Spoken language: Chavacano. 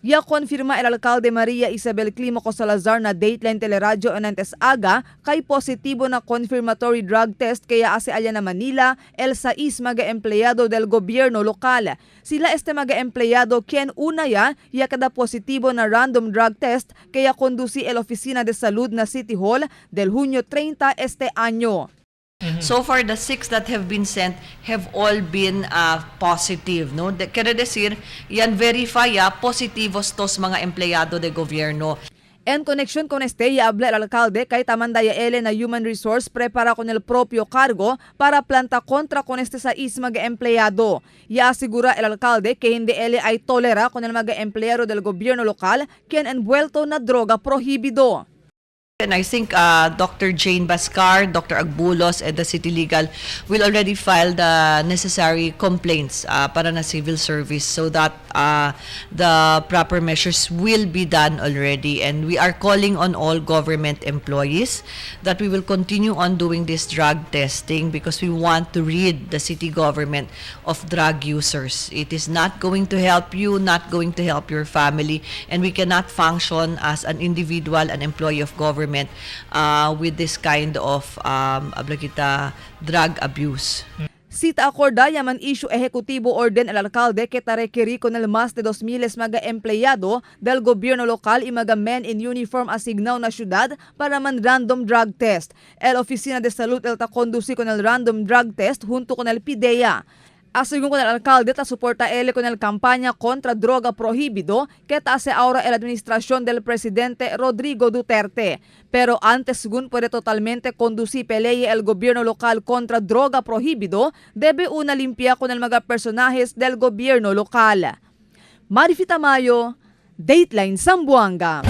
Ya confirma el alcalde Maria Isabel Climaco Salazar na Dateline Teleradyo antes aga kay positibo na confirmatory drug test kaya ase alya na Manila el sais mga empleyado del gobyerno lokal. Sila este mga empleyado quien una ya ya kada positibo na random drug test kaya conduci el Oficina de Salud na City Hall del Junio 30 este año. So far, the six that have been sent have all been positive. No? Quiere decir, yan verify ya, positivos tos mga empleyado de gobyerno. En conexión con este, ya habla el alcalde kay Tamandaya L na Human Resource prepara con el propio cargo para planta kontra con este sais mga empleyado. Ya asegura el alcalde que hindi L ay tolera con el mga empleyado del gobyerno lokal quien envuelto na droga prohibido. And I think Dr. Jane Bascar, Dr. Agbulos, and the City Legal will already file the necessary complaints para na civil service so that the proper measures will be done already. And we are calling on all government employees that we will continue on doing this drug testing because we want to rid the city government of drug users. It is not going to help you, not going to help your family, and we cannot function as an individual, an employee of government with this kind of habla kita, drug abuse. Cita acorda yaman issue ejecutivo orden el alcalde que ta requerí con el más de 2,000 mga empleyado del gobyerno lokal y mga men in uniform asignado na syudad para man random drug test. El Oficina de Salud el ta conduci con el random drug test junto con el PIDEA. Asegun con el alcalde ta soporta él con el campaña contra droga prohibido que ta hace ahora la administración del presidente Rodrigo Duterte. Pero antes según puede totalmente conducir pelea el gobierno local contra droga prohibido, debe una limpia con el mga personajes del gobierno local. Marifi Tamayo, Dateline Zamboanga.